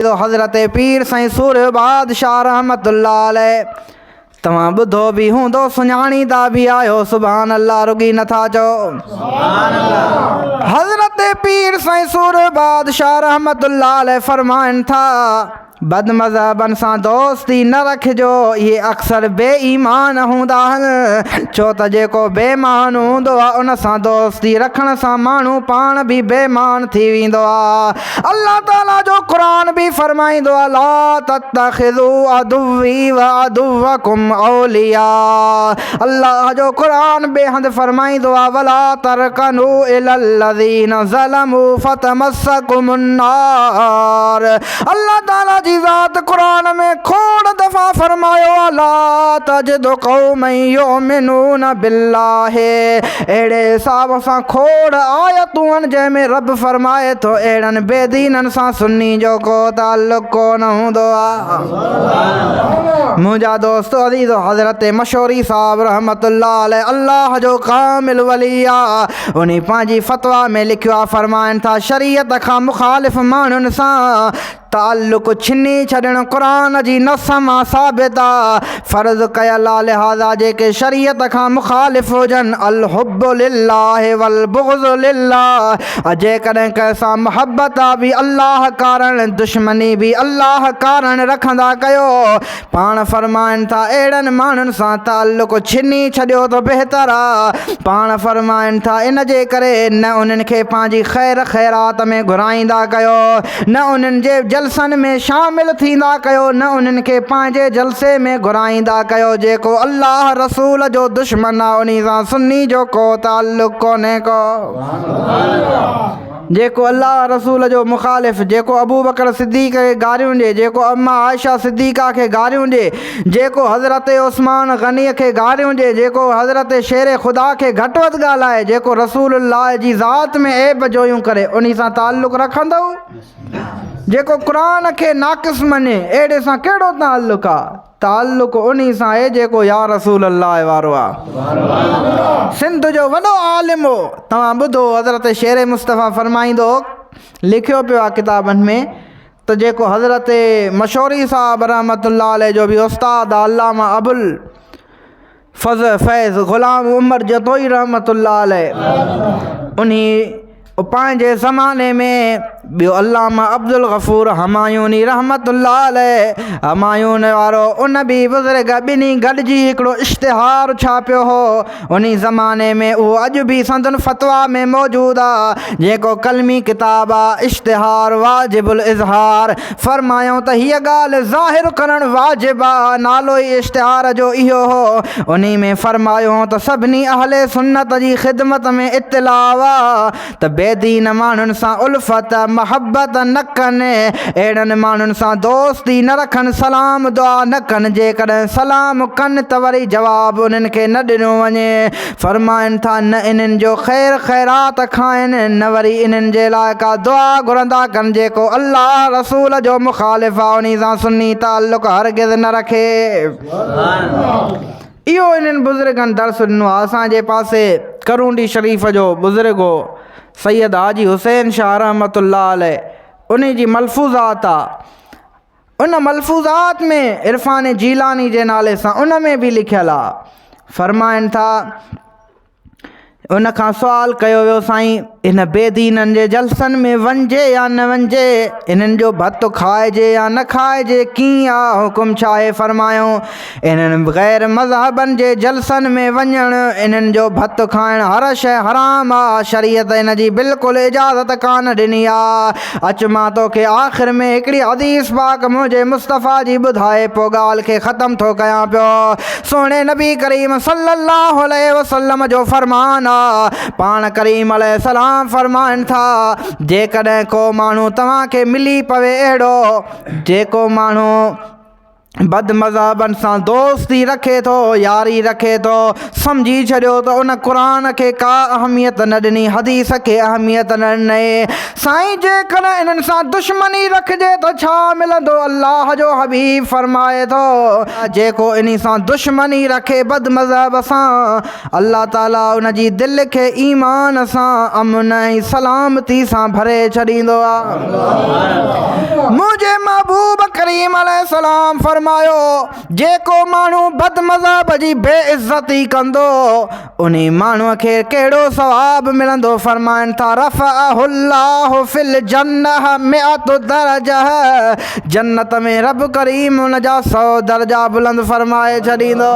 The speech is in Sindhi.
حضرت پير سائين سورهيه بادشاهه رحمت الله عليه توهان ٻڌو به هوندو سڃاڻيندا به آهيو سبحان الله رڳي نٿا چئو حضرت پير سائين سورهيه بادشاهه رحمت الله عليه فرمائن ٿا بد مذهبن سان دوستي نه رکجو اهي اڪثر بي ايمان هوندا آهن ڇو ته جيڪو بي ايمان هوندو آهي ان سان دوستي رکڻ سان ماڻهو پاڻ به بي ايمان ٿي ويندو آهي الله تعالي جو قرآن به فرمائيندو آهي لا تتخذوا عدوي وعدوكم اولياء الله جو قرآن ٻئي هنڌ فرمائيندو آهي ولا ترڪنوا الى الذين ظلموا فتمسكم النار الله تعالي جي ذات قرآن ۾ کوڙ دفعا فرمايو آهي لا تجد قوما يؤمنون بالله اهڙي حساب سان کوڙ آيتون آهن جنهن ۾ رب فرمائي ٿو اهڙن بي دينن سان سني جو ڪو تعلق ڪو نه هوندو آهي. منهنجا دوست عزيز حضرت مشوري صاحب رحمت الله عليه الله جو ڪامل ولي آ انهي پنهنجي فتويٰ ۾ لکيو آ فرمائن ٿا شريعت کان مخالف ماڻهن سان تعلق ڇني ڇڏڻ قرآن جي نص مان ثابت آ، فرض ڪيل آ، لهذا جيڪي شريعت کان مخالف هجن، الحب لله والبغض لله، جيڪڏهن ڪنهن سان محبت آ به الله ڪارڻ، دشمني به الله ڪارڻ رکندا ڪيو، پاڻ فرمائن ٿا اهڙن ماڻهن سان تعلق ڇني ڇڏيو ته بهتر آ. پاڻ فرمائن ٿا ان جي ڪري نه انهن کي پنهنجي خير خيرات ۾ گهرائيندا ڪيو، نه انهن جي جلسن ۾ شامل ٿيندا ڪيو، نه انهن کي پنهنجي جلسي ۾ گهرائيندا ڪيو، جيڪو الله رسول جو دشمن آ انهي سان سني جو ڪو تعلق ڪونهي ڪو. جيڪو الله رسول جو مخالف، جيڪو ابوبڪر صديق کي گاريون ڏي، جيڪو اما عائشه صديقه کي گاريون ڏي، جيڪو حضرت عثمان غني کي گاريون ڏي، جيڪو حضرت شير خدا کي گهٽ وڌ ڳالهائي، جيڪو رسول الله جي ذات ۾ عيب جويون ڪري، انهي سان تعلق رکندؤ؟ جيڪو قرآن کي ناقص مڃي، اهڙي سان ڪهڙو تعلق آ؟ تعلق انهي سان آهي جيڪو يا رسول الله وارو آ. سنڌ جو وڏو عالم هو. توهان ٻڌو حضرت شير مصطفيٰ فرمائيندو هو، لکيو پيو آ ڪتابن ۾ ته جيڪو حضرت مشوري صاحب رحمة الله عليه جو به استاد آ علامه ابوالفضل فيض غلام عمر جتوئي رحمة الله عليه انهي پنهنجي زماني ۾ ٻيو علامه عبدالغفور همايوني رحمة الله عليه همايون وارو ان به بزرگ ٻنهي گڏجي هڪڙو اشتهار ڇاپيو هو انهي زماني ۾ اهو اڄ به سندن فتويٰ ۾ موجود آ جيڪو قلمي ڪتاب آ اشتهار واجب الاظهار فرمايائون ته هيء ڳالهه ظاهر ڪرڻ واجب آ، نالو ئي اشتهار جو اهو هو، انهي ۾ فرمايو هو ته سڀني اهل سنت جي خدمت ۾ اطلاع آ ته بي دين ماڻهن سان الفت، محبت، نه ڪن، اهڙن ماڻهن سان دوستي نه رکن، سلام دعا نه ڪن، جيڪڏهن سلام ڪن ته وري جواب انهن کي نه ڏنو وڃي. فرمائن ٿا، نه انهن جو خير خيرات کائن، نه وري انهن جي لاء ڪا دعا گهرندا ڪن، جيڪو الله رسول جو مخالف آ انهي سان سني تعلق هرگز نه رکي. اهو انهن بزرگن درس ڏنو آ. اسان جي پاسي ڪرونڊي شريف جو بزرگ هو سيد حاجي حسين شاهه رحمة الله عليه انهي جي ملفوظات آ. ان ملفوظات ۾ عرفان جيلاني جي نالي سان ان ۾ به لکيل آ. فرمائن ٿا، ان کان سوال ڪيو ويو سائين ان بي دينن جي جلسن ۾ وڃجي يا نه وڃجي، انهن جو ڀت کائجي يا نه کائجي، ڪيئن آ حڪم ڇا آهي؟ فرمايو انهن غير مذهبن جي جلسن ۾ وڃڻ، انهن جو ڀت کائڻ هر شيء حرام آ، شريعت ان جي بلڪل اجازت ڪانه ڏني آ. اچ مان توکي آخر ۾ هڪڙي حديث پاڪ منهنجي مصطفيٰ جي ٻڌائي پوء ڳالهه کي ختم ٿو ڪيان پيو. سهڻي نبي ڪريم صلّي اللّٰه عليه وسلّم جو فرمان آ، پاڻ ڪريم عليه السلام فرمائن ٿا، جيڪڏهن ڪو ماڻهو توهان کي ملي پوي اهڙو، جيڪو ماڻهو. بدمذهبن سان دوستي رکي ٿو، ياري رکي ٿو، سمجهي ڇڏيو ته ان قرآن کي ڪا اهميت نه ڏني، حديث کي اهميت نه ڏني. سائين جيڪڏهن انهن سان دشمني رکجي ته ڇا ملندو؟ الله جو حبيب فرمائي ٿو، جيڪو انهي سان دشمني رکي بدمذهب سان، الله تعالي ان جي دل کي ايمان سان امن ۽ سلامتي سان ڀري ڇڏيندو آهي. منهنجي محبوب ڪريم عليه السلام فرمايو، جيڪو ماڻهو بد مذهب جي بي عزتي ڪندو انهي ماڻهو کي ڪهڙو ثواب ملندو؟ فرمائن ٿا، رفعه الله في الجنه مئة درجه، جنت ۾ رب ڪريم ان جا سو درجا بلند فرمائي ڇڏيندو.